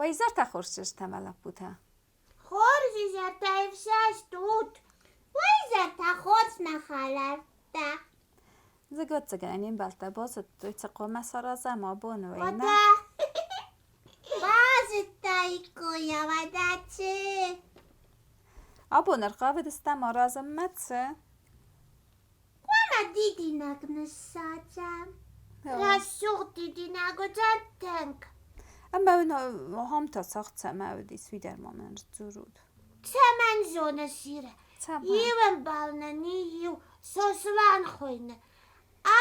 Уӕ изӕртӕ хорз чызджытӕ мӕ лӕппутӕ. Хорз изӕртӕ ӕфсӕст ут! Уӕ изӕртӕ хорз, мӕ хӕлӕрттӕ! Ӕвӕццӕгӕн, не мбӕлттӕ базыдтой, цы хъуамӕ саразӕм абон, уый, нӕ? Уӕдӕ базыдтаиккой, уӕдӕ цы? Абон ӕрхъавыдыстӕм аразынмӕ цы? Хъуамӕ дидинӕг ныссадзӕм. Рӕсугъд дидинӕг уыдзӕн тынг. Ӕмӕ уын ахӕм та цагъд цӕмӕ уыдис, уый дӕр ма мын сдзурут. Цӕмӕн зоныс, Ирӕ? Цӕмӕн? Иу ӕмбал нын иу Сослан хуыйны.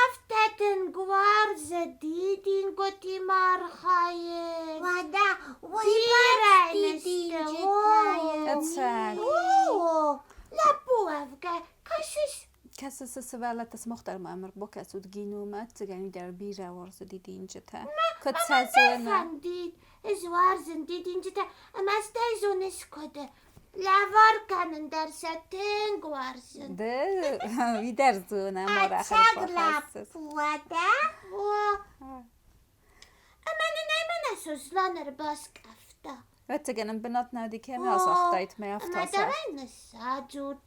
Афтӕ тынг уарзы дидингуытимӕ архайын. Уӕдӕ уый бӕрц дидинджытӕ. Ӕцӕг. О, лӕппу уӕвгӕ, кӕсыс? Кӕсыс, сывӕллӕттӕ сымах дӕр ма ӕрбакӕсут гиномӕ, ӕцӕгӕн дӕр бирӕ уарзы дидинджытӕ. Куыд сӕ зоны? Фӕндид, ӕз уарзын дидинджытӕ, ӕмӕ стӕй зоныс куыд? Лӕвар кӕнын дӕр сӕ тынг уарзын. Ды уый дӕр зоны, ӕмӕ Ӕцӕг лӕппу уӕдӕ? О. Ӕмӕ нын ӕй мӕнӕ Сослан ӕрбаскъӕфта. Ӕцӕгӕн ын бынат нӕ уыди, кӕм ацагътаид мӕ афтӕ. Ӕмӕ дӕуӕй ныссадзут.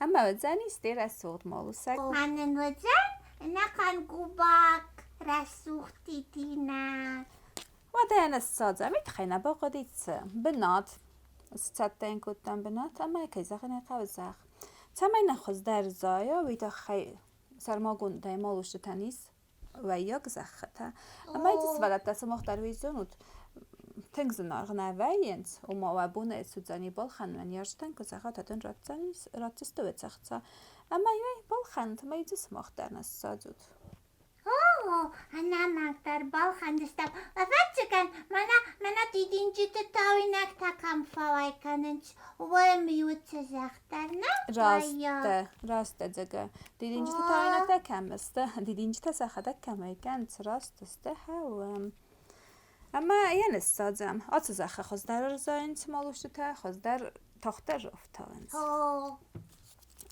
Ӕмӕ уыдзӕнис де рӕсугъд малусӕг. Мӕнӕн уыдзӕн ӕнӕхъӕн губакк рӕсугъд дидинӕг. Уӕдӕ ныссадзӕм, уый тыххӕй нӕ бахъуыди цы? Бынат. Сцӕттӕ йын кодтам бынат ӕмӕ, кӕй зӕгъын ӕй хъӕуы, зӕхх. Цӕмӕй нӕ хуыздӕр зайа, уый тыххӕй сӕрмагондӕй малусджытӕн ис вӕййаг зӕххытӕ. Ӕмӕ сывӕллӕттӕ сымах дӕр уый зонут, тынг зынаргъ нӕ вӕййынц, ома уӕ бон суыдзӕни балхӕнынӕн ӕрстӕн куы зӕгъат, уӕд ын ратдзысты уе ӕхца. Ӕмӕ йӕ балхӕнут ӕмӕ дзы сымах дӕр ныссадзут. О, ӕнӕмӕнгдӕр балхӕндзыстӕм. Ӕвӕццӕгӕн, мӕнӕ, мӕнӕ дидинджыты тауинӕгтӕ кӕм фӕуӕй кӕнынц, уым иуты зӕгъдӕр нӕ Раст дӕ, раст дӕ, Дзӕгӕ. Дидинджыты тауинӕгтӕ кӕм сты, дидинджытӕ сӕхӕдӕг кӕмӕй кӕнынц, раст сты, хӕуӕм. Ӕмӕ йӕ ныссадзӕм. Ацы зӕххы хуыздӕр ӕрзайынц малусджытӕ, хуыздӕр тагъддӕр ӕфтауынц.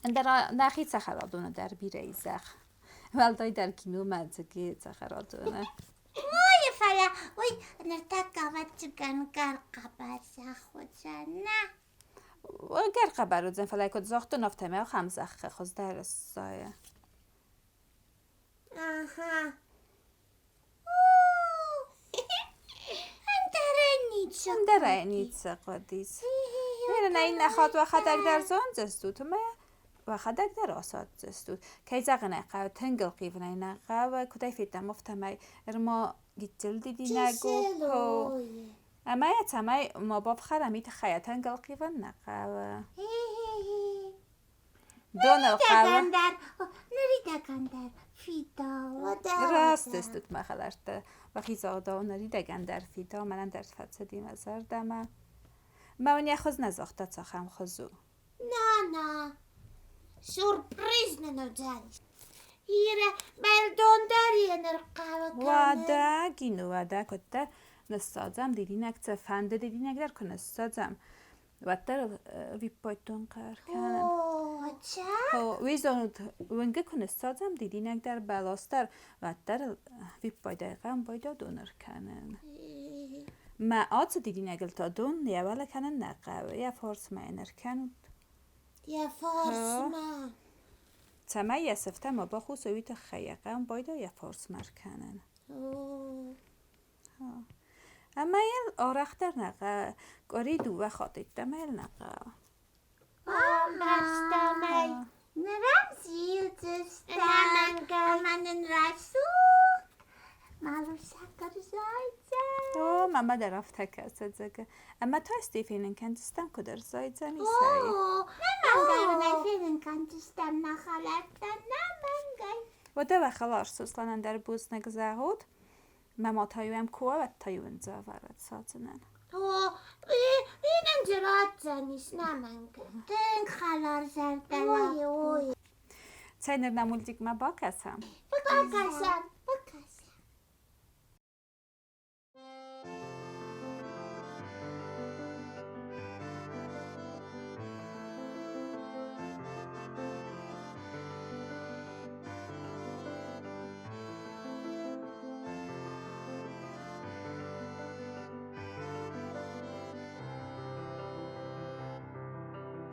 Ӕндӕр нӕхи цӕхӕрадоны дӕр бирӕ и зӕхх. Уӕлдайдӕр киномӕ дзыги цӕхӕрадоны. Ой, фӕлӕ уый ныртӕккӕ ӕвӕццӕгӕн гӕркъӕбӕр зӕхх уыдзӕн, нӕ? Гӕркъӕбӕр уыдзӕн, фӕлӕ куыд загътон, афтӕмӕй ахӕм зӕххы хуыздӕр сзайы. Аха. Ӕндӕрӕй ницы. Ӕндӕрӕй ницы хъуыдис. Ныр ӕй иннӕ хатт уӕхӕдӕг дӕр зондзыстут ӕмӕ уӕхӕдӕг дӕр асадздзыстут. Кӕй зӕгъын ӕй хъӕуы, тынг ӕлхъивын ӕй нӕ хъӕуы, куыд ӕй федтам, афтӕмӕй ӕрма гыццыл дидинӕг у. Ӕмӕ йӕ цӕмӕй ма бафхӕрӕм, уый тыххӕй йӕ тынг ӕлхъивын нӕ хъӕуы. Дон ӕлхъӕуы. Ныридӕгӕн дӕр фидауы. Раст стут, мӕ хӕлӕрттӕ. Уӕхи загъдау, ныридӕгӕн дӕр фидауы, мӕнӕн дӕр фӕцыди мӕ зӕрдӕмӕ. Мӕ уын йӕ хуыз нӕ загъта, цахӕм хуыз у. Нана, сюрприз нын уыдзӕн. Ирӕ, бӕлдон дӕр йӕ ныр хъӕуы кӕнын. Уӕдӕ, Гино, уӕдӕ куыддӕр ныссадзӕм дидинӕг, цыфӕнды дидинӕг дӕр куы ныссадзӕм, уӕддӕр ӕвиппайдтон хъӕр кӕнын. Уый зонут, уынгы куы ныссадзӕм дидинӕг дӕр, бӕлас дӕр, уӕддӕр ӕвиппайдӕй хъӕмбайда дон ӕркӕнын. Мӕ ацы дидинӕгыл та дон йӕ уӕлӕ кӕнын нӕ хъӕуы, йӕ фарсмӕ йын ӕркӕнут. Йӕ фарсмӕ. Цӕмӕй йӕ сыфтӕ ма бахусой, уый тыххӕй йӕ хъӕмбайда йӕ фарсмӕ ӕркӕнын. Ӕмӕ йыл арӕхдӕр нӕ хъӕуы, къуыри дыууӕ хатты йеддӕмӕ йыл нӕ хъӕуы. Бамбӕрстам ӕй. Ныр ӕм зилдзыстӕм ӕмӕ нын рӕсугъд малусӕг ӕрзайдзӕн. О, мамӕ дӕр афтӕ кӕсы, Дзӕга. Ӕмӕ та стӕй фенын кӕндзыстӕм, куыд ӕрзайдзӕн исӕй. О, нӕ мӕнгӕй фенын кӕндзыстӕм нӕ хӕлӕрттӕ, нӕ мӕнгӕй. Уӕдӕ уӕ хӕлар Сосланӕн дӕр бузныг зӕгъут. Мӕ ма та-иу ӕм куы уа, уӕд та-иу ын дзӕвӕрӕд садзынӕн. О, инӕн дзы ратдзӕнис нӕ мӕнг. Тынг хӕларзӕрдӕ лӕппу. Ой, ой. Цӕй, ныр нӕ мультикмӕ бакӕсӕм? Бакӕсӕм, бакӕсӕм.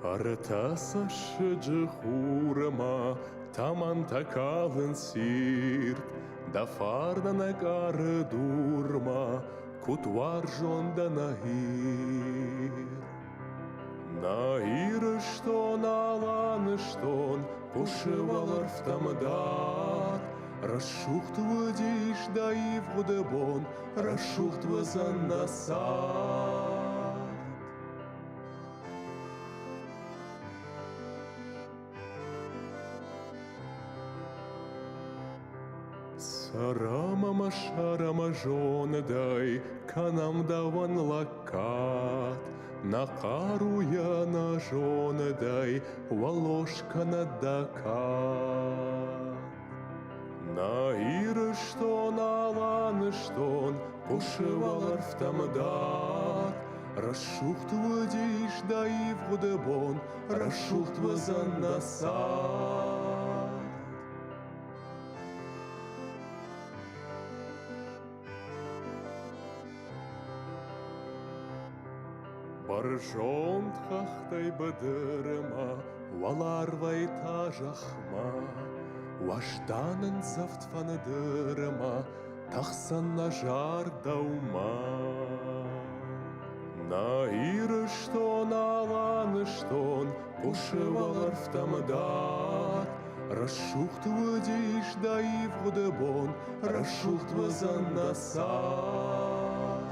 Ӕртӕ цӕссыджы хурмӕ тӕмӕнтӕ калынц ирд. Дӕ фарнӕн ӕкъары дурмӕ, куыд уарзон дӕ нӕ Ир. Нӕ Ирыстон, Аланыстон, хъуысы уӕлӕрвтӕм дард. Рӕсугъд уыдис дӕ ивгъуыды бон, рӕсугъд уыдзӕн нӕ цард. Цӕрӕм ӕмӕ сӕрӕм зондӕй, кӕнӕм дӕуӕн лӕггад. Нӕ хъаруйӕ, нӕ зондӕй уӕллоз кӕнӕд дӕ кад. Нӕ Ирыстон, Аланыстон, хъуысы уӕлӕрвтӕм дард. Рӕсугъд уыдис дӕ ивгъуыды бон, рӕсугъд уыдзӕн нӕ цард. Бӕрзонд хӕхтӕй быдырмӕ, уӕларвӕй та зӕхмӕ, Уӕздан ӕндзӕвд фӕндырмӕ тӕхдзӕн нӕ зӕрдӕумӕ. Нӕ Ирыстон, Аланыстон, хъуысы уӕлӕрвтӕм дард. Рӕсугъд уыдис дӕ ивгъуыды бон, рӕсугъд уыдзӕн нӕ цард.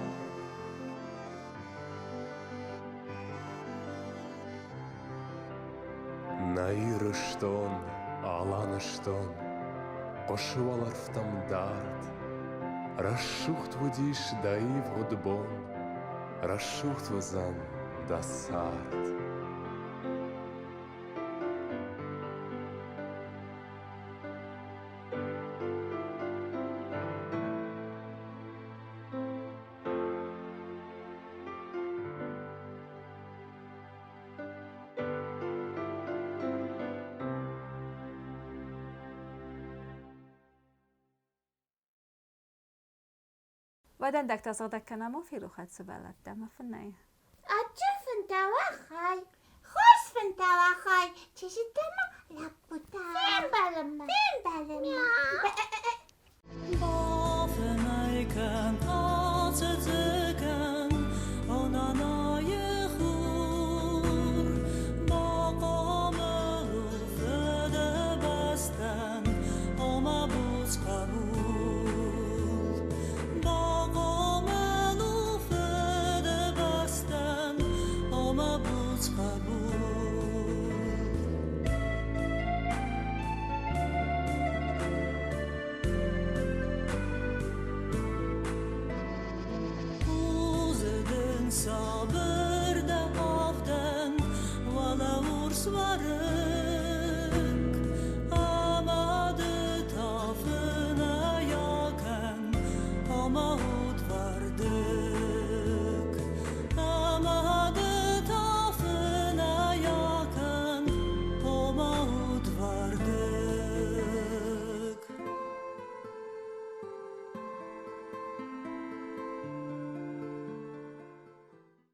Нӕ Ирыстон, Аланыстон, хъуысы уӕлӕрвтӕм дард. Рӕсугъд уыдис дӕ ивгъуыд бон, рӕсугъд уыдзӕн дӕ цард. Уӕ дӕндӕгтӕ сыгъдӕг кӕнӕм, о ферохӕд сывӕллӕттӕ, мӕ фынӕй. Адджын фынтӕ уӕ хай, хорз фынтӕ уӕ хай, чызджытӕ ма лӕппутӕ. Фембӕлынмӕ. Фембӕлынмӕ. Бафынӕй кӕн.